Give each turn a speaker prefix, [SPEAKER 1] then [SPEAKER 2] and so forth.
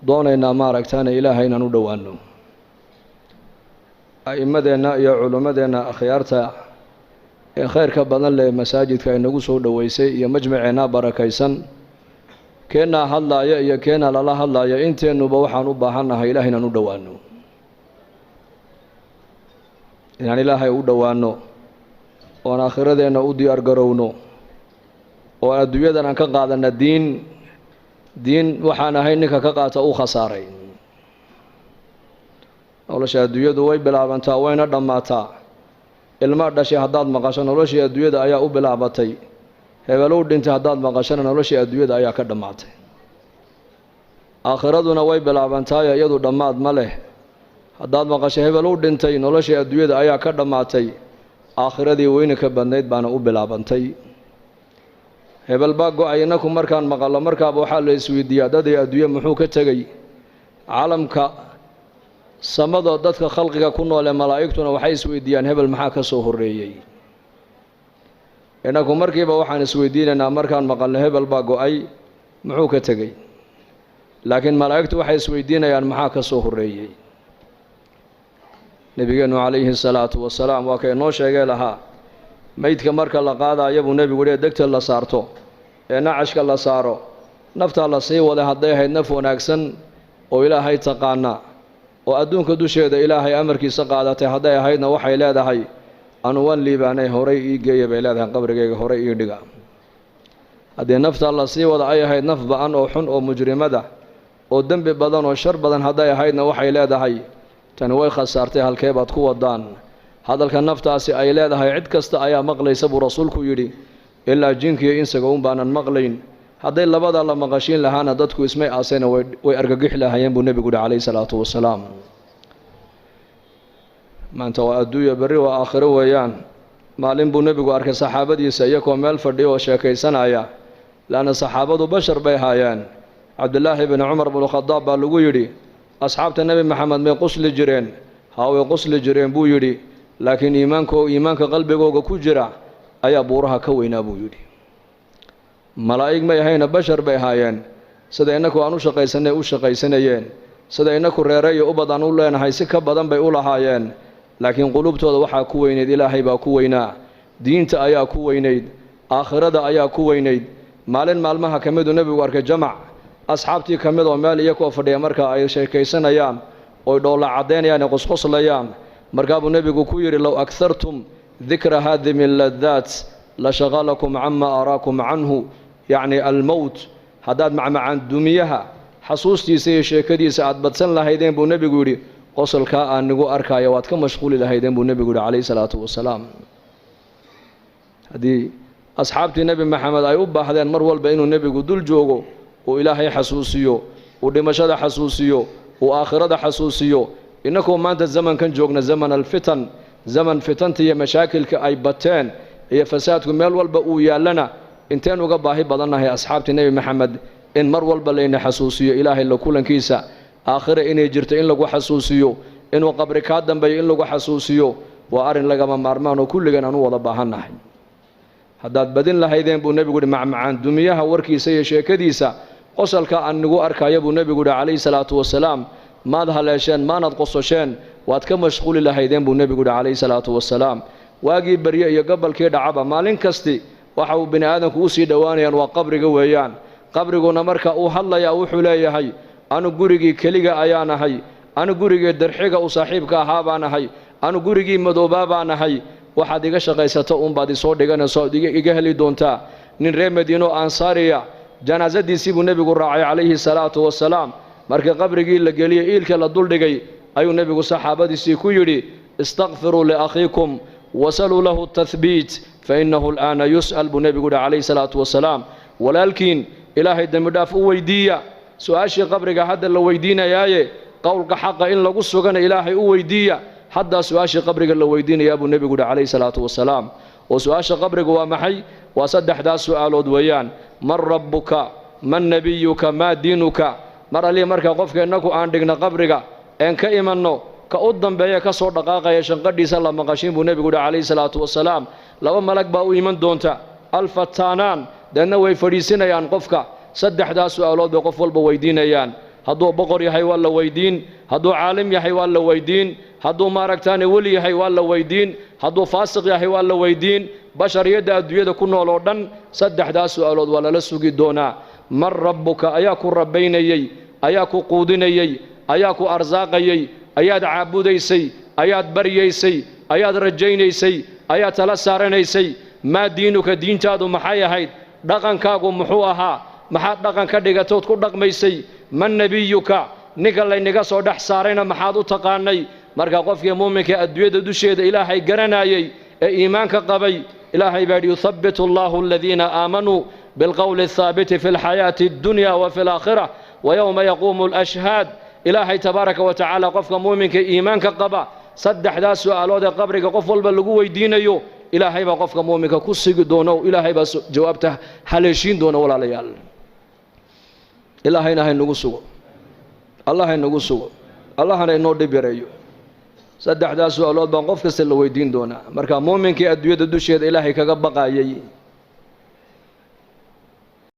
[SPEAKER 1] Doonaynaa maaragtaana Ilaahay inaan u dhowaano. A'immadeenna iyo culimmadeenna akhyaarta ee khayrka badan leh masaajidka inagu soo dhoweysay iyo majmaceenna barakaysan, keennaa hadlaaya iyo keennaa lala hadlaaya, inteennuba waxaan u baahannahay Ilahay inaan u dhowaano, inaan Ilaahay u dhowaano oon aakhiradeenna u diyaar garowno oo adduunyadan aan ka qaadanna diin. Diin waxaan ahay ninka ka qaata uu khasaaray. Nolosha adduunyadu way bilaabantaa, wayna dhammaataa. Ilma dhashay haddaad maqasho, noloshii adduunyada ayaa u bilaabatay. Hebelow dhintay haddaad maqashona, noloshii adduunyada ayaa ka dhammaatay. Aakhiraduna way bilaabantaayo, iyadu dhammaad ma leh. Haddaad maqasho hebelow dhintay, noloshii adduunyada ayaa ka dhammaatay, aakhiradii weyne ka badnayd baana u bilaabantay. Hebel baa go-ay, innaku markaan maqallo markaaba waxaa la isweydiiyaa, dadii adduunye muxuu ka tegey? Caalamka samada dadka khalqiga ku nool ee malaa'igtuna waxay isweydiiyaan, hebel maxaa ka soo horreeyey? Innaku markiiba waxaan isweydiinaynaa markaan maqalno hebel baa go-ay, muxuu ka tegey? Laakiin malaa'igtu waxay isweydiinayaan, maxaa ka soo horreeyey? Nebigeennu calayhi salaatu wasalaam waa kay noo sheegee lahaa, meydka marka la qaadayo buu nebigu yihi, degta la saarto ee nacashka la saaro, naftaa la sii waday. Hadday ahayd naf wanaagsan oo Ilaahay taqaana oo adduunka dusheeda Ilaahay amarkiisa qaadatay hadday ahaydna, waxay leedahay, anu waan liibaanay, horay ii geeya bay leedahay, qabrigayga horay ii dhiga. Haddii naftaa la sii wada ay ahayd naf ba-an oo xun oo mujrimada oo dembi badan oo shar badan hadday ahaydna, waxay leedahay, tani way khasaartay, halkee baad ku wadaan? Hadalka naftaasi ay leedahay cid kasta ayaa maqlaysa buu rasuulku yidhi, ilaa jinkiyo insaga un baanan maqlayn. Hadday labada la maqashiin lahaana, dadku ismay aasayna, way argagixi lahaayeen buu nebigu yihi calayhi salaatu wasalaam. Maanta waa adduunya, berri waa aakhiro weeyaan. Maalin buu nebigu arkay saxaabadiisa iyagoo meel fadhiya oo sheekaysanaya, laanna saxaabadu bashar bay haayeen. Cabdilaahi bni Cumar bnu Khadaab baa lagu yidhi, asxaabta Nebi Maxamed may qusli jireen? Haa, way qusli jireen buu yidhi, laakiin iimaanko iimaanka qalbigooga ku jira ayaa buuraha ka weynaa buu yidhi. Malaa'ig may ahayna, bashar bay ahaayeen. Sida innaku aan u shaqaysanay u shaqaysanayeen, sida innaku reere iyo ubad aan u leenahay si ka badan bay u lahaayeen, laakiin qulubtooda waxaa ku weynayd Ilaahay baa ku weynaa, diinta ayaa ku weynayd, aakhirada ayaa ku weynayd. Maalin maalmaha ka miduu nebigu arkay jamac asxaabtii ka mid oo meel iyakoo fadhiya marka ay sheekaysanayaan oy dhoolla caddaynayaan ee qosqoslayaan. Markaabuu nebigu ku yidhi, low akhartum dikra haadimi ladaat la shaqalakum cama araakum canhu, yacni almowt. Haddaad macmacaan dumiyaha xasuustiisa iyo sheekadiisa aad badsan lahaydeen buu nebigu yidhi, qosolkaa aan nigu arkaayo waad ka mashquuli lahaydeen buu nebigu yidhi calayhi salaatu wasalaam. Haddii asxaabtii Nebi Maxamed ay u baahdeen mar walba inuu nebigu dul joogo, uu Ilaahay xasuusiyo, uu dhimashada xasuusiyo, uu aakhirada xasuusiyo, innakoo maanta zamankan joogna, zaman alfitan, zaman fitanta iyo mashaakilka ay bateen iyo fasaadku meel walba uu yaallana, inteen uga baahi badannahay asxaabtii Nebi Maxamed in mar walba layna xasuusiyo Ilaahay la kulankiisa, aakhira inay jirto in lagu xasuusiyo, inuu qabri kaa dambeeyo in lagu xasuusiyo. Waa arrin lagama maarmaan oo kulligan aan u wada baahannahay. Haddaad badin lahaydeen buu nebigu yihi macmacaan dumiyaha warkiisa iyo sheekadiisa, qosolka aan nigu arkaayo buu nebigu yihi calayhi salaatu wasalaam, maad haleesheen, maanad qososheen, waad ka mashquuli lahaydeen buu nebigu yihi calayhi salaatu wasalaam. Waagii barye iyo gobolkii dhacaba, maalin kasti waxa uu bini aadamku usii dhowaanayaan waa qabriga weeyaan. Qabriguna marka uu hadlayaa wuxuu leeyahay, anu gurigii keliga ayaan ahay, anu gurigii darxiga u saaxiibka ahaa baan ahay, anu gurigii madoobaa baan ahay, waxaad iga shaqaysato uunbaad isoo dhiganayso ood iga heli doontaa. Nin reer Madiino ansaariya janaasadiisii buu nebigu raacay calayhi salaatu wasalaam. Markii qabrigii la geliyey, iilka la duldhigay, ayuu nebigu saxaabadiisii ku yidhi, istakfiruu liakhiikum wasaluu lahu tahbiit fainahu alaana yus'al buu nebigu yihi calayhi salaatu wasalaam. Walaalkiin Ilaahay dembi dhaaf u weydiiya, su-aashii qabriga hadda la weydiinayaaye qowlka xaqa in lagu sugana Ilaahay u weydiiya, haddaa su-aashii qabriga la weydiinayaa buu nebigu yihi calayhi salaatu wasalaam. Oo su-aasha qabriga waa maxay? Waa saddexdaas su-aalood weeyaan: man rabbuka, man nebiyuka, maa diinuka. Mar allii marka qofka innaku aan dhigna qabriga een ka imanno, ka u dambeeya ka soo dhaqaaqaya shanqadhiisa la maqashiin buu nebigu yihi calayhi salaatu wasalaam. Laba malag baa u iman doonta, alfataanaan, deedna way fadhiisinayaan qofka. Saddexdaas su-aalood bay qof walba weydiinayaan. Hadduu boqor yahay waa la weydiin, hadduu caalim yahay waa la weydiin, hadduu maaragtaane weli yahay waa la weydiin, hadduu faasiq yahay waa la weydiin. Bashariyadda adduunyada ku nool oo dhan saddexdaas su'aalood waa lala sugi doonaa. Man rabbuka? Ayaa ku rabbaynayey? Ayaa ku quudinayey? Ayaa ku arsaaqayey? Ayaad caabudaysay? Ayaad baryaysay? Ayaad rajaynaysay? Ayaad tala saaranaysay? Maa diinuka? Diintaadu maxay ahayd? Dhaqankaagu muxuu ahaa? Maxaad dhaqan ka dhigatood ku dhaqmaysay? Man nebiyuka? Ninka laynaga soo dhex saarayna maxaad u taqaanay? Marka qofkii muuminka adduunyada dusheeda Ilaahay garanayey ee iimaanka qabay, Ilaahay baa yidhi: yuthabbitu Allahu aladiina aamanuu bilqowli athaabiti fi alxayaati addunya wa fi alaakhira wa yowma yaquumu alashhaad. Ilaahay tabaaraka wa tacaala qofka muuminka iimaanka qaba saddexdaas su'aalood ee qabriga qof walba lagu weydiinayo, Ilaahay baa qofka muuminka ku sigi doono, Ilaahay baa jawaabta haleeshiin doona. Walaalayaal, Ilaahayna haynagu sugo, Allah haynagu sugo, Allahana inoo dhib yareeyo. Saddexdaas su'aalood baan qof kasta la weydiin doonaa. Marka muuminkii adduunyada dusheeda Ilaahay kaga baqayay